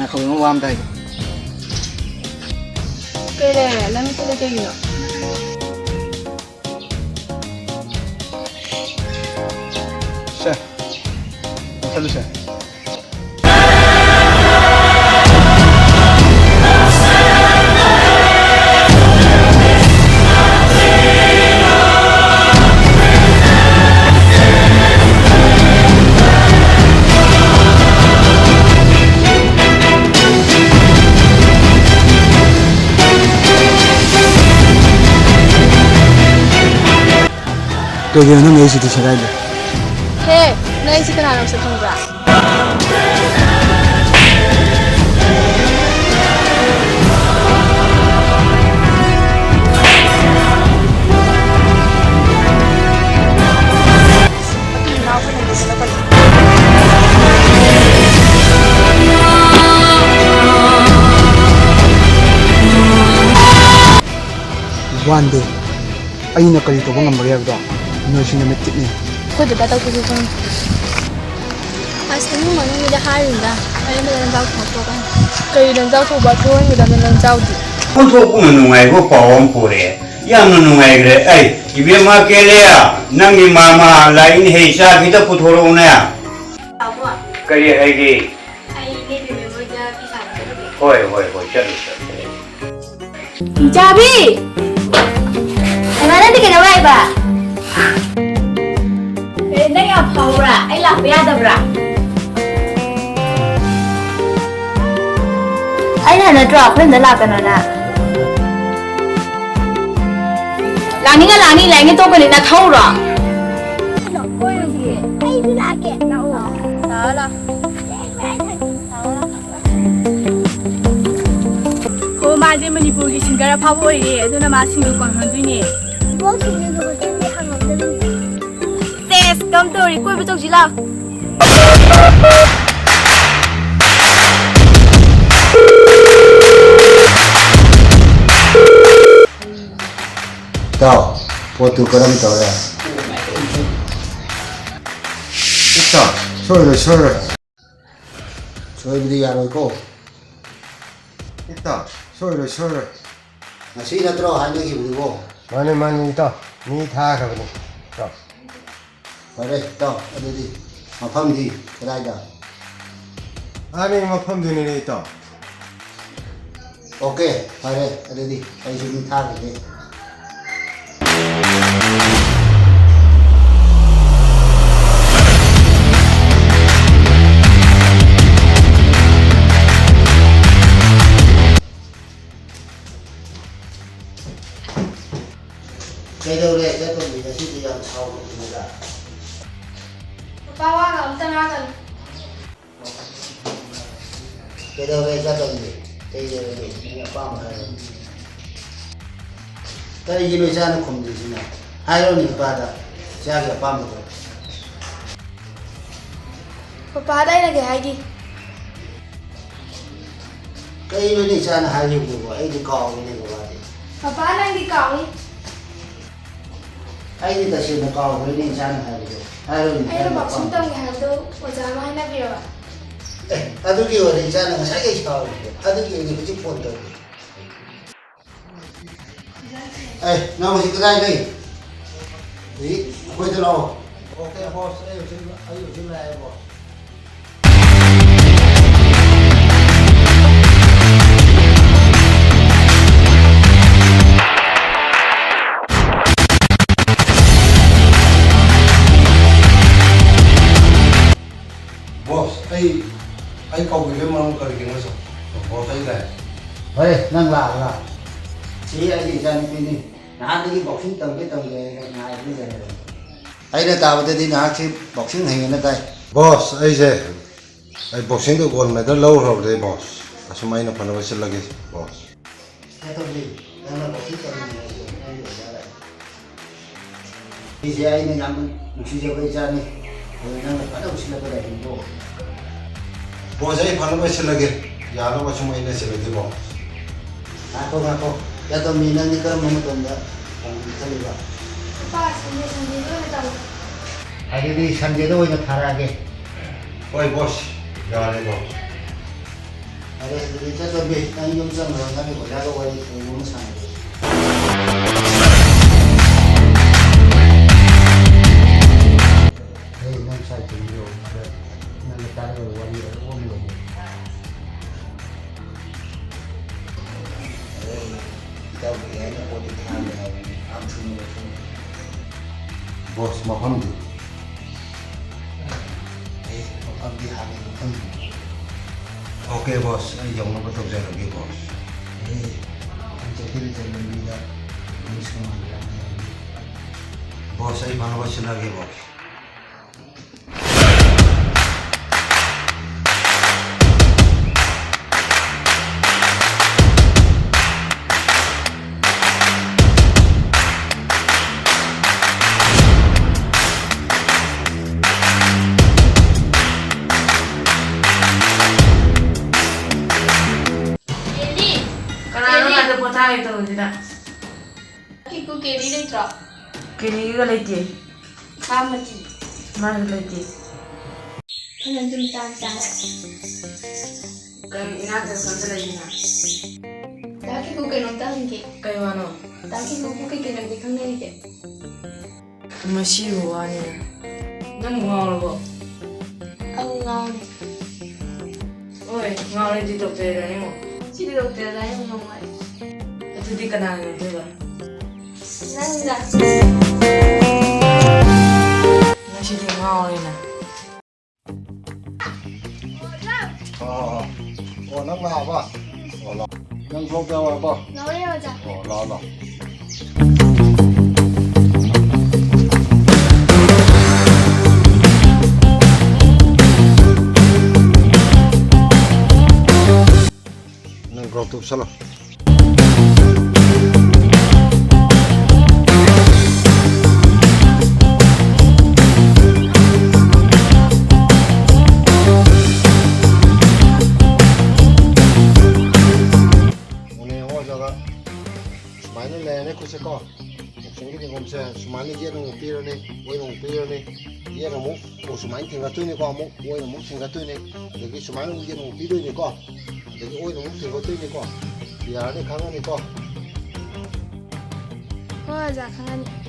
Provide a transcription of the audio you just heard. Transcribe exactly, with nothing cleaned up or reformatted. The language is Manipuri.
ꯊꯧꯔꯝ ꯋꯥ ꯑꯝꯇ ꯍꯥꯏꯒꯦ꯫ ꯀꯩ ꯂꯩꯔꯦ? ꯅꯪ ꯀꯩꯗ ꯀꯩꯒꯤꯅꯣ? ꯁꯦ, ꯂꯧꯁꯜꯂꯨꯁꯦ꯫ ꯀꯩꯒꯤꯅꯣ ꯅꯪ ꯑꯩꯁꯤꯗꯤ ꯁꯦꯒꯥꯏꯗꯣ? ꯍꯦ, ꯅꯪ ꯑꯩꯁꯦ ꯀꯅꯥꯅꯣ ꯃꯁꯛ ꯈꯪꯕ꯭ꯔꯥ? One day, ꯑꯩꯅ ꯀꯔꯤ ꯇꯧꯕ ꯉꯝꯕꯒꯦ ꯍꯥꯏꯕꯗꯣ ꯅꯣꯏꯁꯨ ꯅꯃꯤꯠ ꯊꯤꯠꯅꯤ꯫ ꯑꯩꯈꯣꯏ ꯗꯗꯥ ꯇꯧꯕꯁꯨ ꯈꯪꯗꯦ꯫ ꯑꯁ, ꯏꯃꯨꯡ ꯃꯅꯨꯡꯒꯤꯗꯤ ꯍꯥꯏꯔꯨꯅꯨꯗ, ꯑꯔꯦꯝꯕꯗ ꯂꯟꯖꯥꯎ ꯊꯣꯛꯄ ꯀꯥꯏꯅ꯫ ꯀꯔꯤ ꯂꯟꯖꯥꯎ ꯊꯣꯛꯄ? ꯊꯣꯛꯍꯟꯒꯗꯕꯅꯤ ꯂꯟꯖꯥꯎꯗꯤ꯫ ꯑꯣꯟꯊꯣꯛꯄꯅ ꯅꯨꯡꯉꯥꯏꯕ ꯄꯥꯎ ꯑꯃ ꯄꯨꯔꯛꯑꯦ꯫ ꯌꯥꯝꯅ ꯅꯨꯡꯉꯥꯏꯈ꯭ꯔꯦ꯫ ꯑꯩ, ꯏꯕꯦꯝꯃ ꯀꯦꯂꯦ, ꯅꯪꯒꯤ ꯃꯥꯃ ꯂꯥꯛꯏꯅꯦꯍꯦ, ꯆꯥ ꯈꯤꯇ ꯄꯨꯊꯣꯔꯛꯎꯅꯦ꯫ ꯄꯥꯕꯨꯡ꯫ ꯀꯔꯤ ꯍꯥꯏꯒꯦ? ꯑꯩ ꯏꯅꯦ ꯕꯦꯝꯕꯦꯝ ꯍꯣꯏꯗ ꯐꯤ ꯁꯥꯕ ꯆꯠꯂꯨꯒꯦ꯫ ꯍꯣꯏ, ꯍꯣꯏ, ꯍꯣꯏ, ꯆꯠꯂꯨ, ꯆꯠꯂꯨ꯫ ꯏꯆꯥꯕꯤ! ꯍꯩꯃꯥ, ꯅꯪꯗꯤ ꯀꯩꯗꯧ ꯂꯥꯛꯏꯕ? ꯑꯦ, ꯅꯪ ꯌꯥꯝ ꯐꯥꯎꯕ꯭ꯔꯥ? ꯑꯩ ꯂꯥꯛꯄ ꯌꯥꯗꯕ꯭ꯔꯥ? ꯑꯩꯅ ꯅꯠꯇ꯭ꯔꯣ ꯑꯩꯈꯣꯏ ꯌꯨꯝꯗ ꯂꯥꯛꯀꯅꯣꯅ? ꯂꯥꯛꯅꯤꯡꯉ ꯂꯥꯛꯅꯤ, ꯂꯥꯛꯅꯤꯡ ꯇꯣꯛꯀꯅꯤ, ꯅꯊꯧꯔꯣ? ꯀꯣꯏꯔꯨꯒꯦ꯫ ꯑꯩꯁꯨ ꯂꯥꯛꯀꯦ꯫ ꯂꯥꯛꯑꯣ꯫ ꯂꯥꯛꯑꯣ, ꯂꯥꯛꯑꯣ꯫ ꯑꯣ, ꯃꯥꯁꯦ ꯃꯅꯤꯄꯨꯔꯒꯤ singer ꯑꯐꯥꯎꯕ ꯑꯣꯏꯔꯦ, ꯑꯗꯨꯅ ꯃꯥ ꯁꯤꯡꯖꯨ ꯀꯣꯟꯍꯟꯗꯣꯏꯅꯦ꯫ ꯁꯦꯁ, ꯀꯝ ꯇꯧꯔꯤ? ꯀꯣꯏꯕ ꯆꯧꯁꯤ ꯂꯥꯎ꯫ ꯏꯇꯥꯎ, ꯄꯣꯠꯇꯨ ꯀꯔꯝ ꯇꯧꯔꯦ? ꯏꯇꯥꯎ, ꯁꯣꯏꯔꯣꯏ, ꯁꯣꯏꯔꯣꯏ꯫ ꯁꯣꯏꯕꯗꯤ ꯌꯥꯔꯣꯏꯀꯣ꯫ ꯏꯇꯥꯎ, ꯁꯣꯏꯔꯣꯏ, ꯁꯣꯏꯔꯣꯏ꯫ ꯉꯁꯤ ꯅꯠꯇ꯭ꯔꯣ ꯍꯥꯏꯅꯈꯤꯕꯗꯨꯕꯣ? ꯃꯥꯅꯦ, ꯃꯥꯅꯦ, ꯏꯇꯥꯎ꯫ ꯃꯤ ꯊꯥꯈ꯭ꯔꯕꯅꯤ, ꯏꯇꯥꯎ꯫ ꯐꯔꯦ, ꯏꯇꯥꯎ꯫ ꯑꯗꯨꯗꯤ ꯃꯐꯝꯗꯤ ꯀꯗꯥꯏꯗ? ꯑꯥꯅꯦ, ꯃꯐꯝꯗꯨꯅꯤꯅꯦ, ꯏꯇꯥꯎ꯫ ꯑꯣꯀꯦ, ꯐꯔꯦ꯫ ꯑꯗꯨꯗꯤ ꯑꯩꯁꯨ ꯃꯤ ꯊꯥꯈ꯭ꯔꯒꯦ꯫ ꯀꯩꯗꯧꯔꯦ, ꯏꯆꯥꯇꯣꯝꯕꯤ? ꯉꯁꯤꯗꯤ ꯌꯥꯝ ꯁꯥꯎꯔꯤꯗꯨꯅ? ꯄꯄꯥ, ꯋꯥꯒ ꯑꯝꯇ ꯉꯥꯡꯒꯅꯨ꯫ ꯀꯩꯗꯧꯔꯦ, ꯏꯆꯥꯇꯣꯝꯕꯤ? ꯀꯩ ꯂꯩꯔꯒꯦ? ꯅꯪ ꯑꯄꯥꯝꯕ ꯍꯥꯏꯔꯣ꯫ ꯀꯔꯤꯒꯤꯅꯣ ꯏꯆꯥꯅ ꯈꯨꯝꯗ꯭ꯔꯤꯁꯤꯅ? ꯍꯥꯏꯔꯣꯅꯦ ꯏꯄꯥꯗ, ꯏꯆꯥꯒꯤ ꯑꯄꯥꯝꯕꯗꯣ꯫ ꯄꯄꯥꯗ ꯑꯩꯅ ꯀꯩ ꯍꯥꯏꯒꯦ? ꯀꯩꯅꯣꯅꯦ ꯏꯆꯥꯅ ꯍꯥꯏꯔꯤꯕꯗꯨꯕꯣ? ꯑꯩꯗꯤ ꯀꯥꯎꯔꯦꯅꯦ ꯕꯕꯥꯗꯤ꯫ ꯄꯄꯥ, ꯅꯪꯗꯤ ꯀꯥꯎꯏ꯫ ꯑꯩꯗꯤ ꯇꯁꯦꯡꯅ ꯀꯥꯎꯈ꯭ꯔꯦꯅꯦ ꯏꯆꯥꯅ ꯍꯥꯏꯕꯗꯣ꯫ ꯍꯥꯏꯔꯣꯅꯦ, ꯑꯩꯅ ꯍꯥꯏꯔꯣꯅꯦ, ꯕꯣꯛꯁꯤꯡ ꯑꯄꯥꯝꯕ꯫ ꯇꯝꯒꯦ ꯍꯥꯏꯕꯗꯣ ꯑꯣꯖꯥ ꯑꯃ ꯍꯥꯏꯅꯕꯤꯔꯕ? ꯑꯦ, ꯑꯗꯨꯒꯤ ꯋꯥꯔꯤ ꯏꯆꯥꯅ ꯉꯁꯥꯏꯗꯩ ꯁꯥꯎꯔꯤꯁꯦ꯫ ꯑꯗꯨꯒꯤ ꯑꯩꯅ ꯍꯧꯖꯤꯛ ꯐꯣꯟ ꯇꯧꯔꯤ꯫ ꯑꯦ, ꯅꯪ ꯍꯧꯖꯤꯛ ꯀꯗꯥꯏ ꯂꯩ? ꯍꯧꯖꯤꯛ ꯑꯩꯈꯣꯏꯗ ꯂꯥꯛꯑꯣ꯫ ꯑꯣꯀꯦ, ꯕꯣꯁ, ꯑꯩ ꯍꯧꯖꯤꯛ, ꯑꯩ ꯍꯧꯖꯤꯛ ꯂꯥꯛꯑꯦ, ꯕꯣꯁ꯫ ꯕꯣꯁ, ꯑꯩ, ꯑꯩ ꯀꯧꯕꯤꯕꯒꯤ ꯃꯔꯝ ꯀꯔꯤꯒꯤꯅꯣ, ꯁꯨꯝ? ꯕꯣꯁ, ꯑꯩ ꯂꯥꯛꯑꯦ꯫ ꯍꯣꯏ, ꯅꯪ ꯂꯥꯛꯑꯕ꯭ꯔꯥ? ꯁꯤ ꯑꯩꯒꯤ ꯏꯆꯥꯅꯨꯄꯤꯅꯤ꯫ ꯅꯍꯥꯟꯗꯒꯤ ꯕꯣꯛꯁꯤꯡ ꯇꯝꯒꯦ, ꯇꯝꯒꯦ ꯍꯥꯏꯅ ꯉꯥꯏꯗꯨꯅ ꯂꯩꯔꯕꯅꯤ꯫ ꯑꯩꯅ ꯇꯥꯕꯗꯗꯤ ꯅꯍꯥꯛꯁꯤ ꯕꯣꯛꯁꯤꯡ ꯍꯩꯌꯦꯅ ꯇꯥꯏ꯫ ꯕꯣꯁ, ꯑꯩꯁꯦ, ꯑꯩ ꯕꯣꯛꯁꯤꯡꯗ ꯒꯣꯜ ꯃꯦꯗꯜ ꯂꯧꯈ꯭ꯔꯕꯅꯦ, ꯕꯣꯁ꯫ ꯑꯁꯨꯝ ꯑꯩꯅ ꯐꯅꯕ ꯁꯤꯜꯂꯒꯦ, ꯕꯣꯁ꯫ ꯀꯩꯗꯧꯔꯤ? ꯅꯪꯅ ꯕꯣꯛꯁꯤꯡ ꯇꯝꯅꯤꯡꯉꯦ ꯍꯥꯏꯁꯦ ꯅꯪꯒꯤ ꯑꯣꯖꯥ ꯂꯥꯛꯑꯦ꯫ ꯁꯤꯁꯦ ꯑꯩꯅ ꯌꯥꯝꯅ ꯅꯨꯡꯁꯤꯖꯕ ꯏꯆꯥꯅꯤ꯫ ꯑꯗꯨ ꯅꯪꯅ ꯐꯖꯅ ꯎꯁꯤꯜꯂꯛꯄ ꯂꯩꯍꯟꯕꯤꯔꯣ꯫ ꯕꯣꯁ, ꯑꯩ ꯐꯅꯕ ꯁꯤꯜꯂꯒꯦ꯫ ꯌꯥꯅꯕ ꯁꯨꯝ ꯑꯩꯅ ꯁꯤꯜꯂꯒꯦꯀꯣ꯫ ꯉꯥꯏꯈꯣ, ꯉꯥꯏꯈꯣ꯫ ꯌꯥꯇꯣꯝꯕꯤ, ꯅꯪꯗꯤ ꯀꯔꯝꯕ ꯃꯇꯝꯗ ꯍꯣꯡꯒꯦ ꯈꯜꯂꯤꯕ? ꯄꯄꯥ, ꯁꯟꯗꯦ, ꯁꯟꯗꯦꯗ ꯑꯣꯏꯅ ꯇꯧꯔꯣ꯫ ꯑꯗꯨꯗꯤ ꯁꯟꯗꯦꯗ ꯑꯣꯏꯅ ꯊꯥꯔꯛꯑꯒꯦ꯫ ꯍꯣꯏ, ꯕꯣꯁ꯫ ꯌꯥꯔꯦ, ꯕꯣꯁ꯫ ꯐꯔꯦ, ꯑꯗꯨꯗꯤ ꯆꯠꯇꯣꯝꯕꯤ, ꯅꯪ ꯌꯨꯝ ꯆꯪꯈ꯭ꯔꯣ, ꯅꯪꯒꯤ ꯑꯣꯖꯥꯒ ꯋꯥꯔꯤ ꯀꯩꯅꯣꯝ ꯁꯥꯟꯅꯒꯦ꯫ ꯑꯩ ꯅꯪ ꯁꯥꯏ ꯇꯨꯝꯕꯤꯔꯣ, ꯅꯪꯒ ꯇꯥꯒꯗꯕ ꯋꯥꯔꯤ ꯑꯔꯨꯕ ꯑꯃ ꯂꯩꯌꯦ꯫ ꯑꯗꯩ ꯏꯇꯥꯎꯒꯤ ꯑꯩꯅ ꯄꯣꯠꯇꯤ ꯊꯥꯔꯝꯃꯦ ꯍꯥꯏꯕꯅꯤ, ꯌꯥꯝ ꯊꯨꯅ ꯂꯣꯏꯁꯤꯟꯕꯤꯔꯣ꯫ ꯕꯣꯁ, ꯃꯐꯝꯗꯤ? ꯑꯩ ꯃꯐꯝꯗꯤ ꯍꯥꯟꯅꯒꯤ ꯃꯐꯝꯗꯨꯅꯤ꯫ ꯑꯣꯀꯦ ꯕꯣꯁ, ꯑꯩ ꯌꯧꯅꯕ ꯇꯧꯖꯔꯒꯦ ꯕꯣꯁ꯫ ꯑꯦ, ꯑꯩ ꯆꯠꯈꯤꯕꯗ ꯂꯝꯕꯤꯗ ꯅꯪ ꯁꯨꯃꯥꯡ ꯂꯥꯟꯅ ꯂꯩꯔꯝꯃꯤ꯫ ꯕꯣꯁ, ꯑꯩ ꯐꯅꯕ ꯁꯤꯜꯂꯒꯦ ꯕꯣꯁ꯫ ꯀꯦꯔꯤ! ꯀꯅꯥꯅꯣ ꯀꯦꯔꯤ! ꯉꯥꯛꯇ ꯄꯣꯊꯥꯒꯦ ꯇꯧꯕꯁꯤꯗ? ꯀꯤꯀꯨ ꯀꯦꯔꯤ ꯂꯩꯇ꯭ꯔꯣ? ꯀꯦꯔꯤꯒ ꯂꯩꯇꯦ꯫ ꯃꯥ ꯃꯆꯤ꯫ ꯃꯥꯁꯨ ꯂꯩꯇꯦ꯫ ꯐꯅ ꯑꯗꯨꯝ ꯇꯥꯟ ꯆꯥꯔꯦ꯫ ꯀꯩ ꯏꯅꯥꯛꯇ ꯁꯣꯝꯗ ꯂꯩꯁꯤꯅ? ꯗꯥ ꯀꯤꯀꯨ ꯀꯩꯅꯣꯝꯇ ꯍꯪꯒꯦ꯫ ꯀꯩ ꯋꯥꯅꯣ? ꯗꯥ ꯀꯤꯀꯨꯕꯨ ꯀꯩꯀꯩ ꯂꯝꯗꯤ ꯈꯪꯅꯔꯤꯒꯦ? ꯃꯁꯤꯕꯨ ꯋꯥꯅꯤꯅ꯫ ꯅꯪꯕꯨ ꯉꯥꯎꯔꯕꯣ? ꯑꯧ, ꯉꯥꯎꯔꯦ꯫ ꯍꯣꯏ, ꯉꯥꯎꯔꯗꯤ ꯗꯣꯛꯇꯔꯗ ꯌꯦꯡꯉꯣ꯫ ꯁꯤꯗꯤ ꯗꯣꯛꯇꯔꯗ ꯌꯦꯡꯉꯣ ꯉꯝꯃꯣꯏ꯫ ꯑꯗꯨꯗꯤ ꯀꯅꯥꯅ ꯉꯝꯗꯣꯏꯕ? ꯅꯪꯅ꯫ ꯉꯁꯤꯗꯤ ꯉꯥꯎꯔꯦꯅ꯫ ꯑꯣ, ꯑꯣ, ꯑꯣ꯫ ꯑꯣ, ꯅꯪ ꯂꯥꯛꯑꯕ? ꯑꯣ, ꯂꯥꯛꯑꯣ꯫ ꯅꯪ ꯒ꯭ꯂꯣꯞ ꯌꯥꯎꯔꯕꯣ? ꯌꯥꯎꯔꯦ, ꯑꯣꯖꯥ꯫ ꯑꯣ, ꯂꯥꯛꯑꯣ, ꯂꯥꯛꯑꯣ꯫ ꯅꯪ ꯒ꯭ꯂꯣꯞꯇꯨ ꯎꯞꯁꯜꯂꯣ꯫ ꯌꯦꯡꯉꯣ, ꯑꯣꯖꯥꯗ꯫ ꯁꯨꯃꯥꯏꯅ ꯂꯩꯔꯅꯤ ꯈꯨꯠꯁꯦꯀꯣ꯫ ꯕꯣꯛꯁꯤꯡꯒꯤ ꯅꯤꯌꯣꯝꯁꯦ ꯁꯨꯃꯥꯏꯅ ꯌꯦꯠ ꯑꯃꯨꯛ ꯄꯤꯔꯅꯤ, ꯑꯣꯏꯅ ꯑꯃꯨꯛ ꯄꯤꯔꯅꯤ, ꯌꯦꯠ ꯑꯃꯨꯛ, ꯑꯣ, ꯁꯨꯃꯥꯏꯅ ꯊꯤꯡꯒꯠꯇꯣꯏꯅꯤꯀꯣ, ꯑꯃꯨꯛ ꯑꯣꯏꯅ ꯑꯃꯨꯛ ꯊꯤꯡꯒꯠꯇꯣꯏꯅꯤ, ꯑꯗꯒꯤ ꯁꯨꯃꯥꯏꯅ ꯑꯃꯨꯛ ꯌꯦꯠ ꯑꯃꯨꯛ ꯄꯤꯗꯣꯏꯅꯤꯀꯣ꯫ ꯑꯗꯒꯤ ꯑꯣꯏꯅ ꯑꯃꯨꯛ ꯆꯤꯡꯈꯠꯇꯣꯏꯅꯤꯀꯣ꯫ ꯌꯥꯔꯅꯤ, ꯈꯪꯉꯅꯤꯀꯣ꯫ ꯍꯣꯏ ꯑꯣꯖꯥ, ꯈꯪꯉꯅꯤ꯫